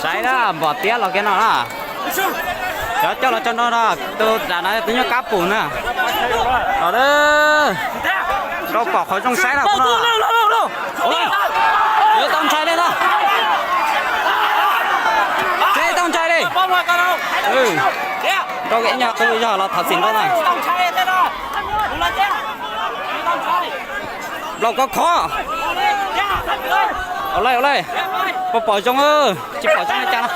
Saib na, npom tiab los kiag no na. Cov coj los tso no no, tus dam no tus nyuag kab pum na. Los, rau pom qhov zoo saib na. Tsis tau ntshai li na. Tsis tau ntshai li. Rau ib nyuag qhov zog los thov txim ntau na. Nplaum koj khov. Ua li, ua li. Puas pom zoo? Tsis pom zoo li cas no.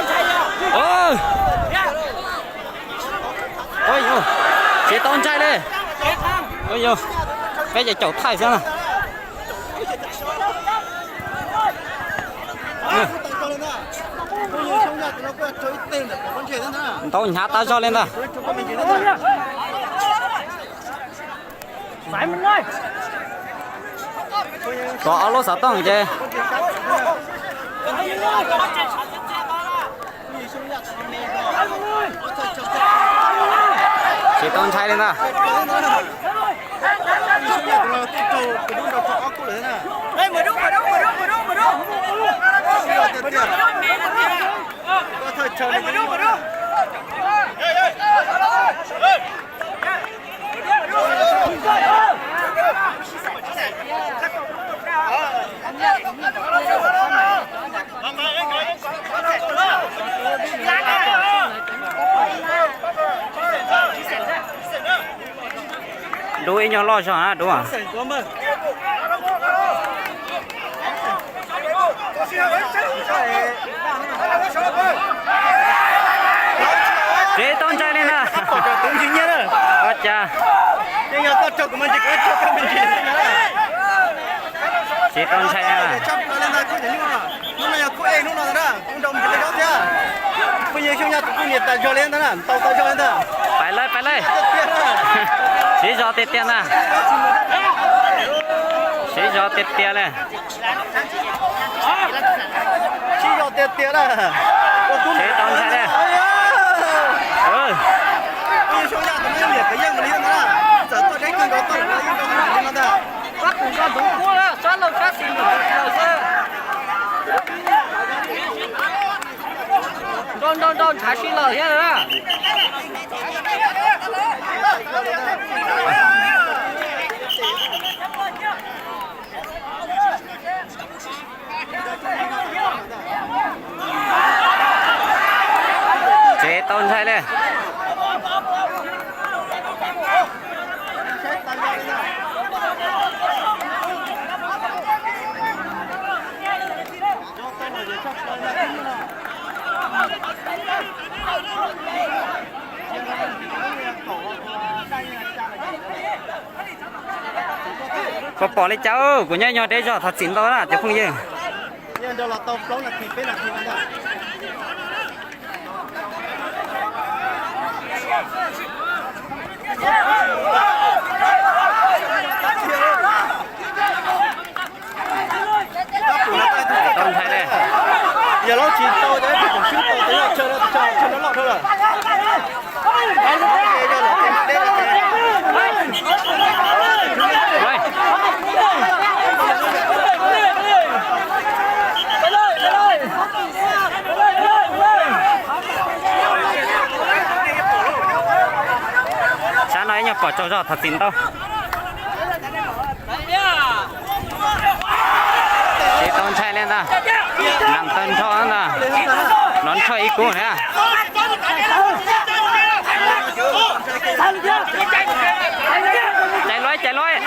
Tsis tau ntshai li. Peb ces caum thaij xwb na. Ntau hnyav tas zog li ntag. Tos ob lub xov tooj ces tsis tau ntshai li ntag. Dub ib nyuag loj zog na dub. Tsis tau ntshai li na. Ua cas tsis tau ntshai na. Pais lawm, pais lawm. Siv zog tiag tiag ntag. Siv zog tiag tiag li. Siv zog tiag tiag li. Siv tau ntshai li. Nrau nrau nrau ntshav si lawm thiab na. Tsis tau ntshai li. Puas pom li cas? Kuv nyob nyuag deb zog, thov txim ntau na cov phooj ywg. Tsis tau ntshai li. Yog lub tsis tau ces ib tug koom swb tau tes yog chaw no, chaw no loj dhau lawm. Sab no ib nyuag pom tsaug zog, thov txim ntau. Tsis tau ntshai li ntag. Nag taw nrho ntag. Nov nrho ib kub na. Cais lawm, cais lawm.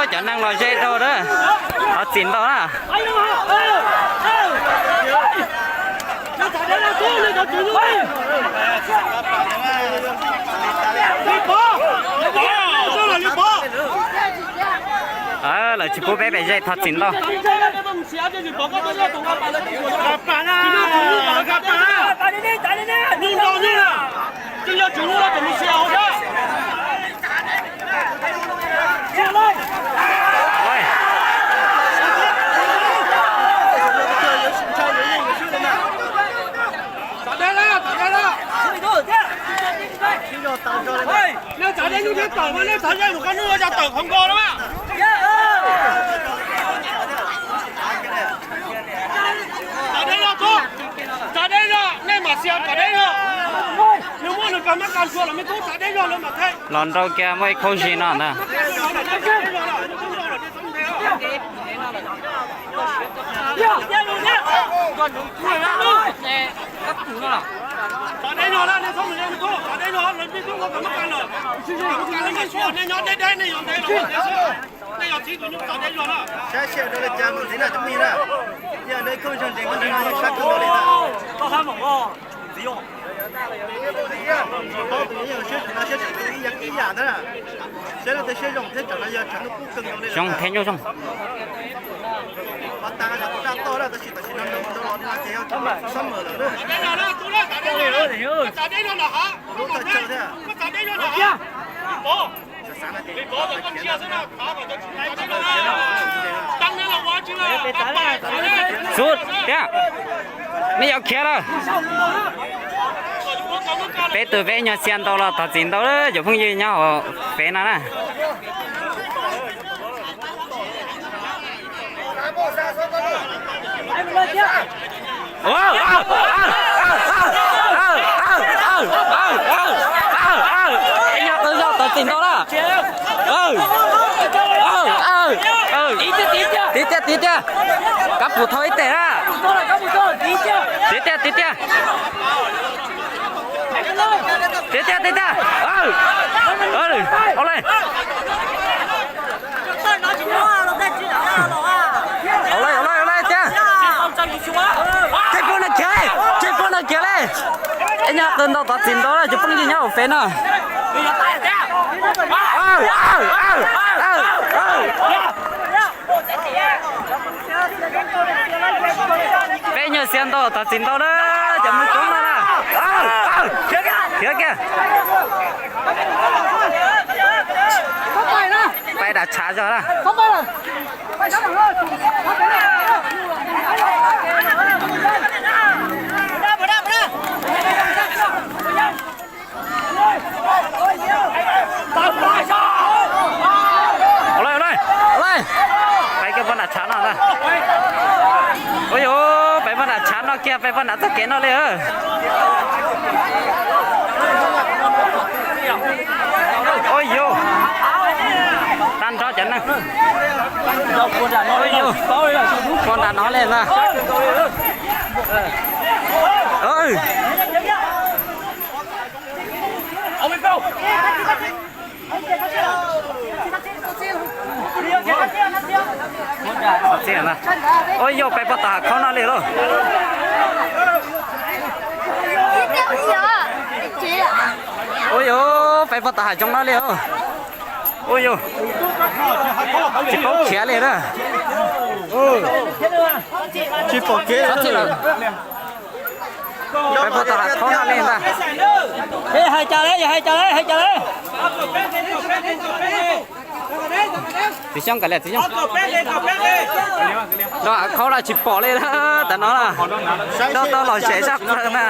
Cov neeg los ze dhau na, thov txim ntau na. Lawv tsis pub peb pem ze, thov txim ntau. Tawm mas nej txhob yeej mus qab nub ua cas tawm qhov nkaus na mas. Txav deb zog, txav deb zog, nej mam xiam txav deb zog. Nws muaj nws kag mab kag ntshua los me tub txav deb zog lawv mam theej. Los nrau kiag muaj ib khauj zis no ntag. Saib seb rau li cas mus ntxiv na cov phooj ywg na. Yog li khauj zog ntsees koj ntsees no sab kawg nkaus li na. Paub tus yog siab tseem no siab tseem ib yam ib yam ntag. Saib leej twg siab zoo thiab tsam no yog tsam no kub kawg nkaus li. Zoo thiab nyuaj zoo. Pov tas yog tus daj toj lawm tab sis tam sim no nws mus rau los no ces yog summer lawm na. Lub thaj chaw thiab. Xub tiag, nej yuav khiav lawm. Peb tus peb nyuag xia ntau los thov txim ntau cov phooj ywg nyob hauv peb no na. Nyob qw zog thov txim ntau na. Tiv tiag, tiv tiag. Kab pum thau ib teg na. Tiv tiag, tiv tiag. Tiag tiag, tiag tiag. Ua li. Ua li, ua li, ua li tiag. Tsis pub nws khiav li, tsis pub nws khiav li. Ib nyuag qw ntau thov txim ntau na cov phooj ywg nyob hauv peb no. Peb nyuag xia ntau thov txim ntau na, cov mus coob no na. Khiav kiag. Pais dam tshav zog na. Ua li, ua li. Pais kiag poj nram tshav no na. Ua li, pais poj nram tshav no kiag, pais poj nram txoj kev no li. Ua li, tag nrho cov neeg. Ua li, poj nram no li na. Ua li, pais poj tom hav khaub no li lauj. Ua li, pais poj tom hav zoov no li lauj. Ua li, tsis paub khiav li na. Tsis pom kev. Pais poj tom hav khaub no li ntag. Hais cas li, hais cas li, hais cas li. Txiv Xyooj, kav liam Txiv Xyooj. Nrog hav khaub no tsis pom li na, tam no na. Nrog tau los zem zaj plaws na.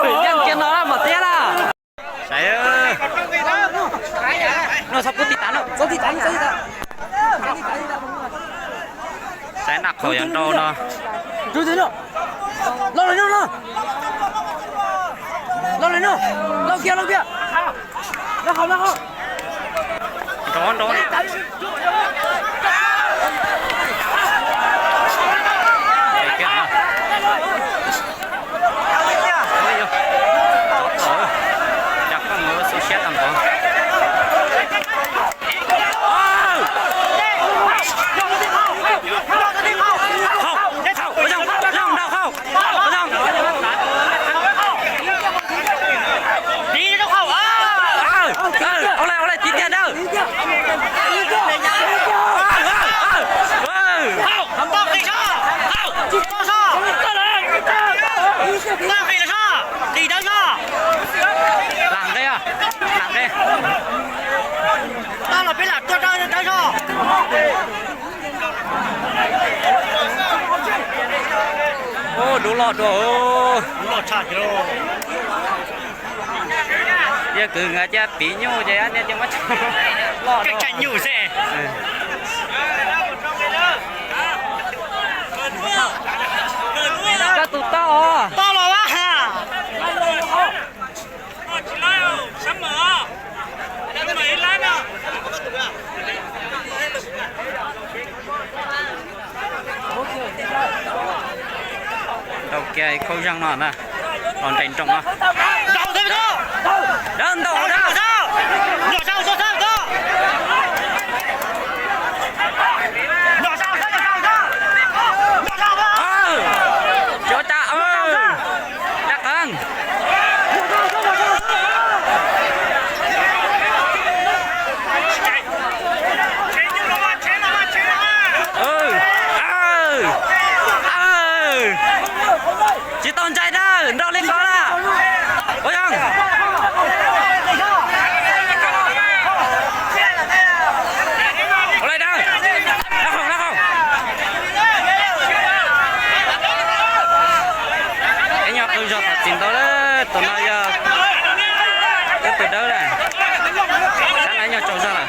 Yeej kiag no na mos tiab na. Saib, no txhob pub tiv tas no. Saib naj qhaus yuav nrau no. Nrau, nrau. Cas koj mus xu siab tag npaum. Ua li, ua li, tiv tiag na. Lam nqe, lam nqe. Ua, dub loj dua. Yog kwv nkawd cia piv nyuj ces niaj cia muab tsa loj. Tsa nyuj xwb. Koj tus tau os. Tau los a. Rau kiag khaub zeeg no na, los nres nroos no. Dawb ntau dawb. Cov tas, caj qeeg. Tsis tau ntshai dawb, nrau li ko na. Ua zoo. Ua li dawb. Nab khoom, nab khoom. Ib nyuag qw zog tom txiv ntau, tus no yog ib tug dawb na. Sab no ib nyuag tsaug zog lawm.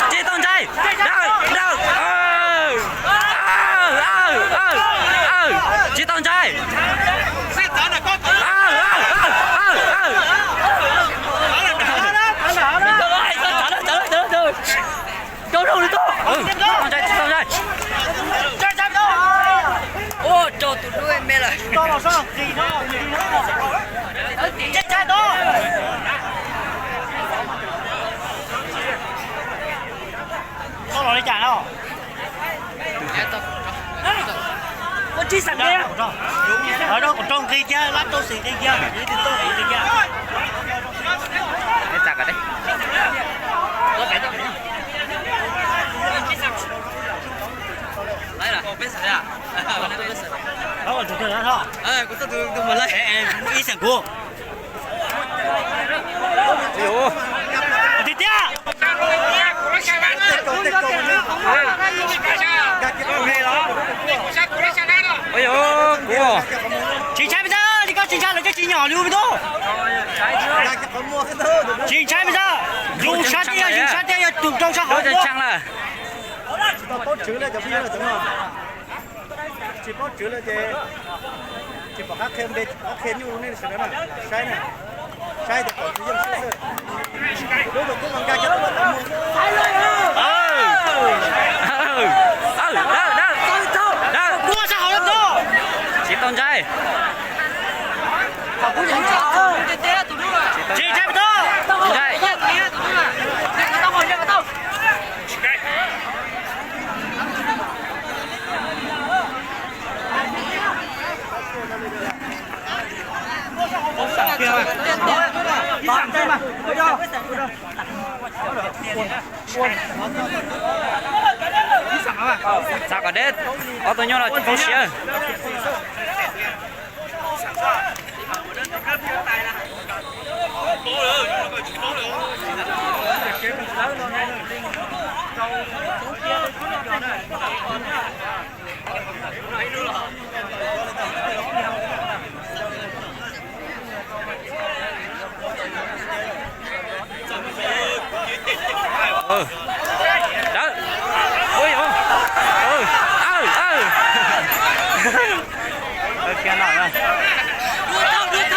Tsis tau ntshai. Dawb, dawb. Tsis tau ntshai. Ua rau tus dub me lawm. Ua tsis xav nqis kiag, lab tau xis nqis kiag, ib tug tau nqis kiag. Ib xeem kuv. Tiag tiag. Tsis ntshai me ntxawg, koj tsis ntshai los cov tsis nyom li me tub. Tsis ntshai me ntxawg, zoo sab tiag, zoo sab tiag, yog tus rau sab hauv. Tsis tau paub tswv lawm cov phooj ywg, tsis paub tswv lawm ces tsis pom qab qhia npe, qab qhia nyuj rau nej sawv daws na, saib na, saib tias kom tsis yeej siab xwb. Lub tus kub mas nkag kiag lub qhov muag. Dawb, dawb, dawb. Tsis tau ntshai. Tsis ntshai. Txav kom deb, ob tug nyuj no tsis paub siab. Dawb. Ui, ui. Kiag no na. Au, au,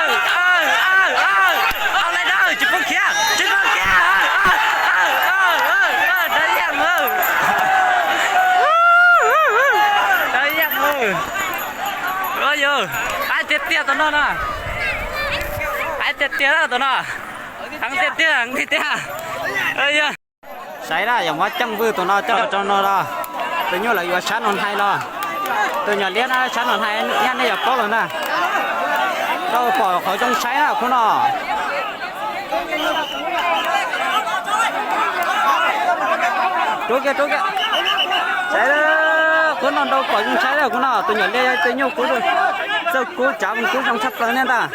au, au. Au, lawv dawb, tsis pub khiav, tsis pub khiav. Dawb yeej. Dawb yeej. Yog, qaib tiag tiag tus no na. Qaib tiag tiag tus no. Heev tiag tiag, heev tiag tiag. Saib na, yog muab ceej vwj tus no coj los rau no los, tus nyuj lawv yuav sab no hais los. Tus nyuam liab na sab no hais, nyaj nej yuav paub lawm na. Rau pom qhov zoo saib na khub no. Rub kiag, rub kiag. Saib, khub no rau pom zoo saib na khub no, tus nyuam liab yog tus nyuj kub, txawj kub tsav kub zoo tshaj plaws nej ntag.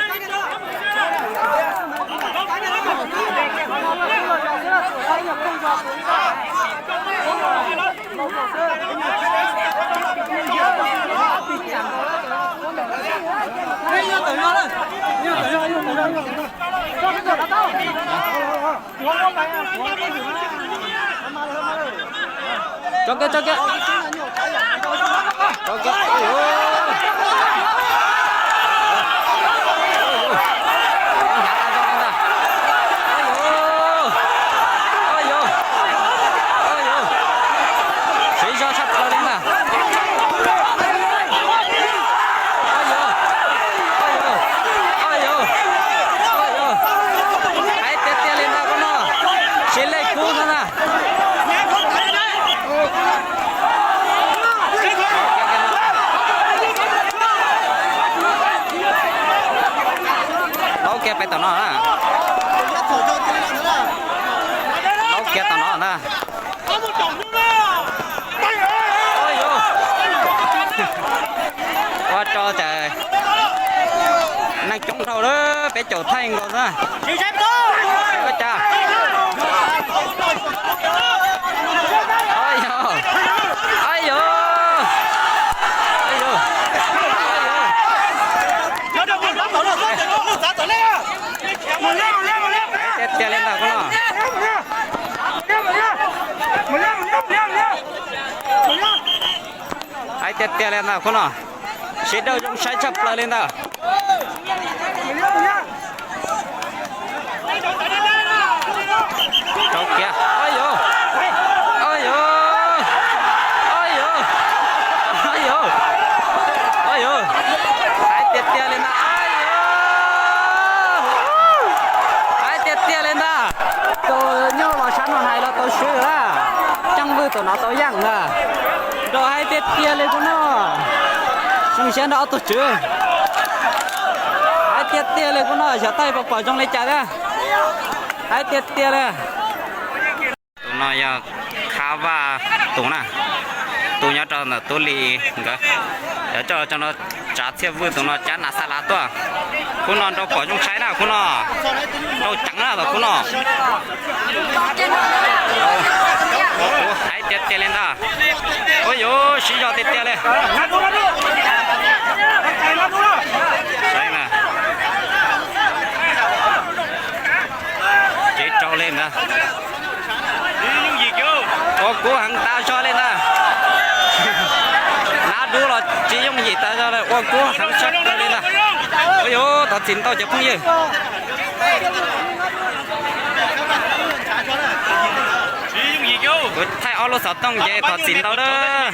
Tso kiag, tso kiag. Tso kiag. Siv zog tshaj plaws li ntag. Aib tiag tiag li ntag koj no. Siv lej kub xwb ntag. Laub kiag pais tom no na. Laub kiag tom no na. Ua rau cas neeg coob dhau lawm, peb caum thaij nkaus xwb. Ua cas? Aib yog, aib yog, aib yog, tiag tiag li ntag koj no. Aib tiag tiag li ntag koj no. Sib dawj zoo saib tshaj plaws li ntag. Rau kiag. Aib yog, aib yog, aib yog, aib yog, aib yog, aib tiag tiag li ntag, aib yog, aib tiag tiag li ntag. Tus nyob los sab no hais los tau swb lawm, ceeb vwj tus no tau yeej ntag. Nrau haib tiag tiag li koj no. Zoo siab nrog ob tug tswv. Haib tiag tiag li koj no, xyov thaij puas pom zoo li cas thiab. Haib tiag tiag li. Tus no yog Khab Vaj tus na, tus nyob rau ntawm Tub Lis nkawd. Cov coj no tsav txhiaj vwj tus no cab nas xa las tuaj. Khub no nrau pom zoo saib na khub no. Nrau ceev na khub no. Ua kuv haib tiag tiag li ntag. Ua yuav sib zog tiag tiag li. Tsev rau li ntag. Ua kub heev tas zog li ntag. Nab dub los tsis yooj yim tas zog li, ua kub heev tshaj plaws li ntag. Ua yuav thov txim ntau cov phooj ywg. Kuv thaij ob lub xov tooj ces thov txim ntau lawm.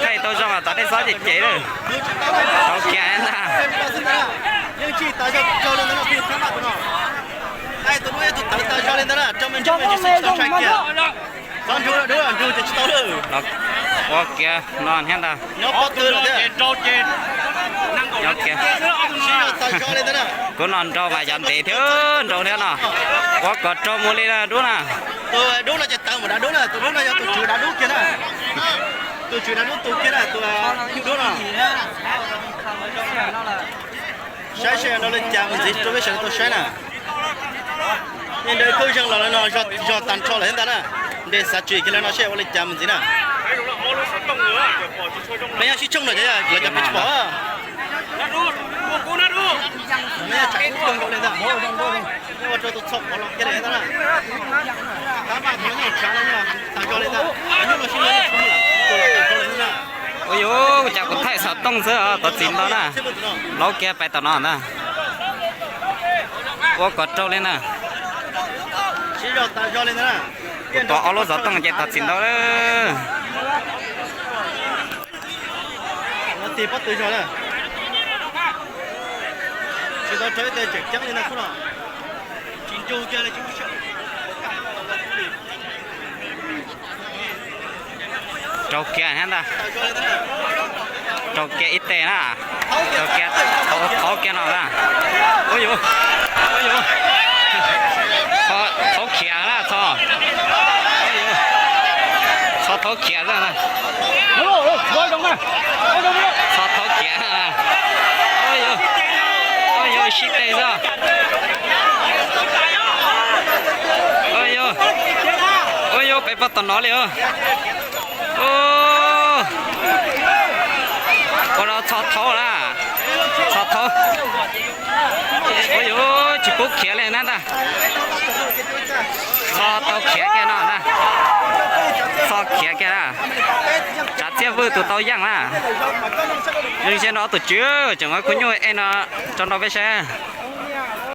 Thaij tau zoo los tom nej txhob cem cem lawm. Tau kiag ntag. Ua kiag no thiab ntag. Kuv no nrau mas yog ntev thiab nrau thiab no. Ua kom rau mus li dub na. Tus dub no ces tawv mus dav dub na, tus dub no yog tus tswv dav dub kiag na. Tus tswv dav dub tus kiag na, tus dub no. Saib seb nrau li cas mus ntxiv rau peb sawv daws tau saib na. Ib nrau khaub zeeg los lawm no zog tag nrho lawm thiab ntag na. Nres xav tswm kiag lawm no seb ua li cas mus ntxiv na. Peb nyob sib tshooj no ces lawv cov peb tsis pom. Nyob tsam kub kawg nkaus li ntag. Nyob ua rau tus txhom qhov los kiag li ntag na. Tab mas tus nyob tsam no nyob tag zog li ntag. Nyob los sib nyob tag zog li ntag. Ua yuav cas kuv thaij xov tooj xwb thov txim ntau na. Laub kiag pais tom no ntag. Ua kom rau li na. Sib zog tag zog li ntag na. Kuv tua ob lub xov tooj ces thov txim ntau lawm. Tig pob tw zog na. Tsis tau rau ib teg tseem ceeb li ntag khub no. Tsis nrug kiag li tsis muaj siab. Rau kiag thiab ntag. Rau kiag ib teg na. Rau kiag, thauv kiag no na. Ua yuav, ua yuav, thauv khiav na Txho. Txho thauv khiav na. Txho thauv khiav na. Ua yuav, ua yuav sib teg xwb. Ua yuav, ua yuav pem pog tom no li. Ua rau Txho thauv na. Txho thaub. Ua yuav tsis pub khiav li na ntag. Txho tau khiav kiag no ntag. Txho khiav kiag na. Tsav Txiaj Vwj tus tau yeej na. Zoo siab nrog ob tug tswv tseem ua khub nyuj ej no tso nrog peb saib.